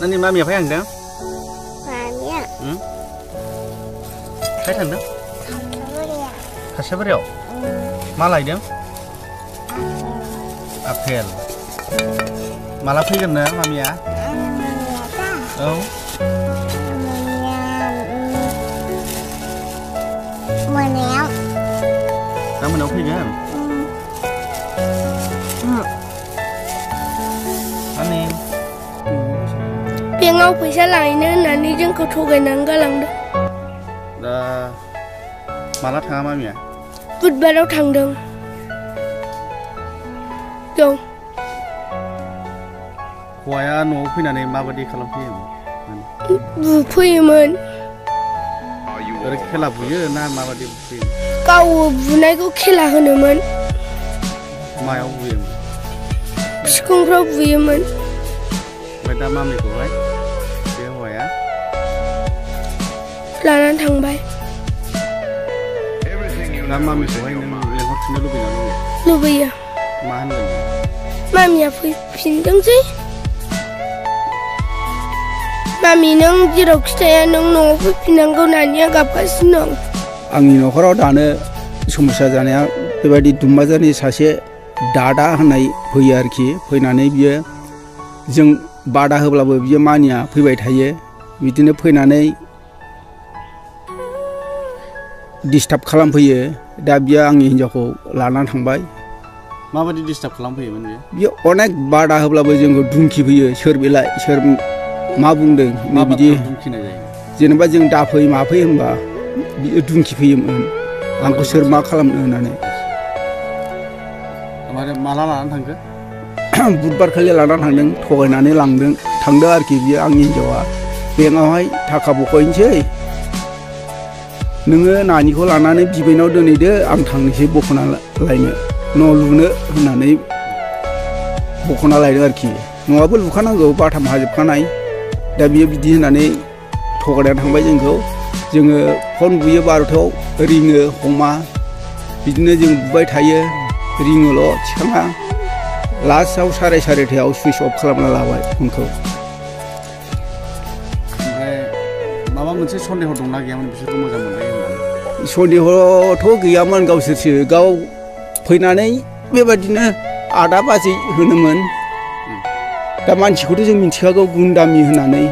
Nani mami apa yang dah? Mami. Saya tanda. Kasih beri. Malah dia. Apel. Malah pergi kan mami ya? Oh. Menel. Kamu nak pergi kan? Ani. Piang au पैसा लायनो होननानै जोंखौ थगायनानै गालांदों। दा माला थाङा मामिया? बुधबाराव थांदों। जों हौवाया न'आव फैनानै माबायदि खालामफैयोमोन? बुफैयोमोन। ओरै खेला बुयो ना माबायदि बुफैयोमोन? गाव बुनायखौ खेला होनोमोन। मायाव बुयोमोन? सिखुंफ्राव बुयोमोन। ओमफ्राय दा मामिखौहाय बे हौवाया लानानै थांबाय। दा मामिखौहाय नों लेंहरफिननो लुबैना लुबैया? लुबैयो। मा होनगोन? मामिया फैफिनदोंसै। मामि नों जेरावखि थाया नों न'आव फैफिननांगौ नानिया गाबगासिनो दं। आंनि न'खराव दानो समस्या जानाया बेबायदि दुमबाजारनि सासे दादा होननाय फैयो आरोखि। फैनानै बियो जों बादा होब्लाबो बियो मानिया फैबाय थायो। बिदिनो फैनानै डिस्टार्ब खालामफैयो। दा बियो आंनि हिन्जावखौ लानानै थांबाय। माबायदि डिस्टार्ब खालामफैयोमोन बियो? बियो अनेक बादा होब्लाबो जोंखौ दुमखिफैयो। सोर बेलाय सोर मा बुंदों बिदि जेनेबा जों दाफै माफै होनबा बियो दुमखिफैयोमोन आंखौ सोर मा खालामनो होननानै। माला लानानै थांखो? बुधबार खालि लानानै थांदों। थगायनानै थांदों आरोखि बियो आंनि हिन्जावा। बेंकआवहाय थाखा बख'हैनोसै नोङो नानिखौ लानानै बिबैनाव दोनहैदो आं थांनोसै बख'ना लायनो न' लुनो होननानै बख'ना लायदों आरोखि। न'आबो लुखानांगौ बाथाम हाजोबखानाय। दा बियो बिदि होननानै थगायनानै थांबाय जोंखौ। जोङो फन बुयो 12थायाव रिङो हमा। बिदिनो जों बुबाय थायो रिङोल' थिखाङा। लास्टआव 12:30 सुइस अफ खालामना लाबाय फनखौ। ओमफ्राय माबा मोनसे सन्देह दंना गैयामोन बिसोरखौ मोजां मोनलायो होननानै? सन्देहथ' गैयामोन। गावसोरसो गाव फैनानै बेबादिनो आदा बाजै होनोमोन। दा मानसिखौथ' जों मिथिखागौ गुन्दामि होननानै।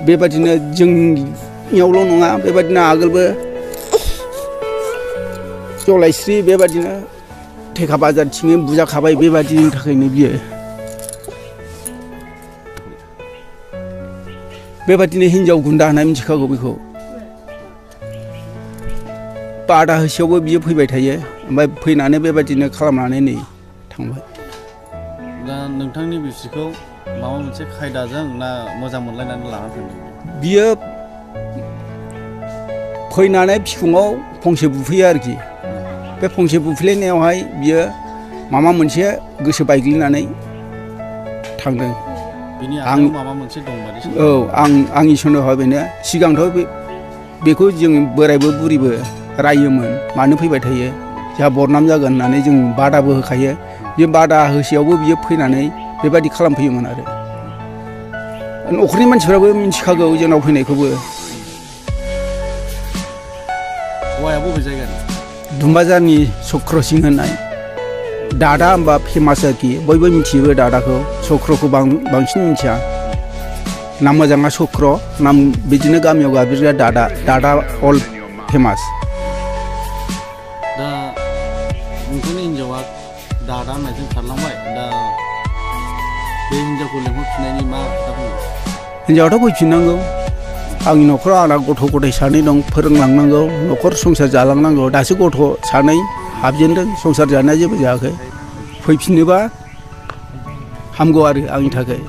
बेबादिनो जोंनियावल' नङा बेबादिनो आगोलबो जलायस्रि बेबादिनो थेखा बाजारथिङै बुजाखाबाय। बेबादिनि थाखायनो बियो बेबादिनो हिन्जाव गुन्दा होनना मिथिखागौ बेखौ। बादा होसेयावबो बियो फैबाय थायो। ओमफ्राय फैनानै बेबादिनो खालामनानै नै थांबाय। दा नोंथांनि बिसिखौ माबा मोनसे खायदाजों ना मोजां मोनलायनानै लाना थांदों? बियो फैनानै बिखुङाव फंसे बुफैयो आरोखि। बे फंसे बुफैलायनायावहाय बियो माबा मोनसे गोसो बायग्लिनानै थांदों। बिनि आखायाव माबा मोनसे दं बादि? औ आंनि सन्देहआ बेनो। सिगांथ' बेखौ जों बोरायबो बुरिबो रायोमोन मानो फैबाय थायो जोंहा बदनाम जागोन होननानै जों बादाबो होखायो। बे बादा होसेयावबो बियो फैनानै बेबायदि खालामफैयोमोन आरो। न'खरनि मानसिफ्राबो मिथिखागौ जोंनाव फैनायखौबो। हौवाया बबे जायगानि? दुमबाजारनि चक्रसिं होननाय दादा होनबा फेमास आरोखि। बयबो मिथियोबो दादाखौ। चक्रखौ बांसिन मिथिया। नाम मोजाङा चक्र। नाम बिदिनो गामियाव गाबज्रिग्रा दादा अल फेमास। दा नोंथांनि हिन्जावा दादा होननायजों खारलांबाय। दा बे हिन्जावखौ लेंहरफिननायनि मा खोथा बुङो? हिन्जावाथ' फैफिननांगौ। आंनि न'खराव आंना गथ' गथाय 2 दं फोरोंलांनांगौ। न'खर संसार जालांनांगौ। दासो गथ' 2 हाबजेनदों। संसार जानाया जेबो जायाखै। फैफिनोबा हामगौ आरो आंनि थाखाय।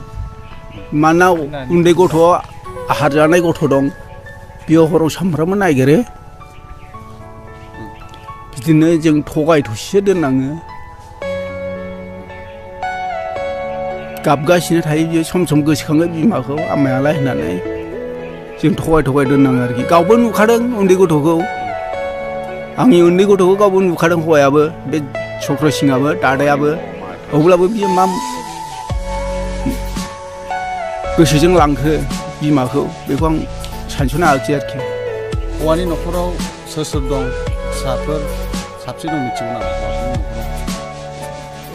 मानोना उन्दै गथ' आहार जानाय गथ' दं। बियो हराव सामफ्रामबो नागिरो। बिदिनो जों थगाय थसिसो दोननाङो। गाबगासिनो थायो बियो। सम सम गोसोखाङो बिमाखौ आमायालाय होननानै। जों थगाय दोननाङो आरोखि। गावबो नुखादों उन्दै गथ'खौ। आंनि उन्दै गथ'खौ गावबो नुखादों हौवायाबो। बे चक्रसिंआबो दादायाबो। अब्लाबो बियो मा गोसोजों लांखो बिमाखौ बेखौ आं सानस'नो हायाखै आरोखि हौवानि न'खराव सोर सोर दं फिसाफोर साबसे दं मिथिगौ नामा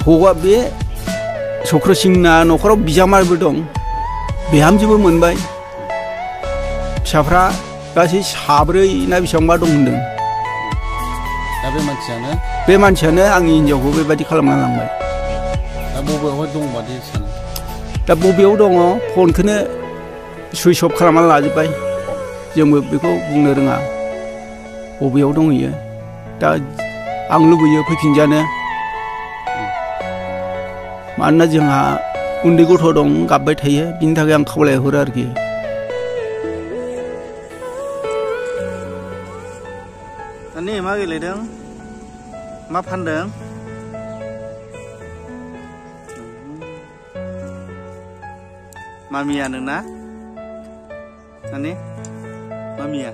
हौवा बे चक्रसिंहना न'खराव बिजामादैबो दं बिहामजोबो मोनबाय फिसाफ्रा गासै साब्रै ना बेसेबांबा दं होनदों दा बे मानसियानो आंनि हिन्जावखौ बेबायदि खालामना लांबाय दा बबेयावहाय दं बादि सानो दा बबेयाव दङ फनखौनो सुइस अफ खालामना लाजोब्बाय जोंबो बेखौ बुंनो रोङा बबेयाव दंहैयो दा आं लुबैयो फैफिनजानो मानोना जोंहा उन्दै गथ' दं गाबबाय थायो बिनि थाखाय आं खावलायहरो आरोखि Ani मा गेलेदों मा फानदों मामिया नोंना Ani मामिया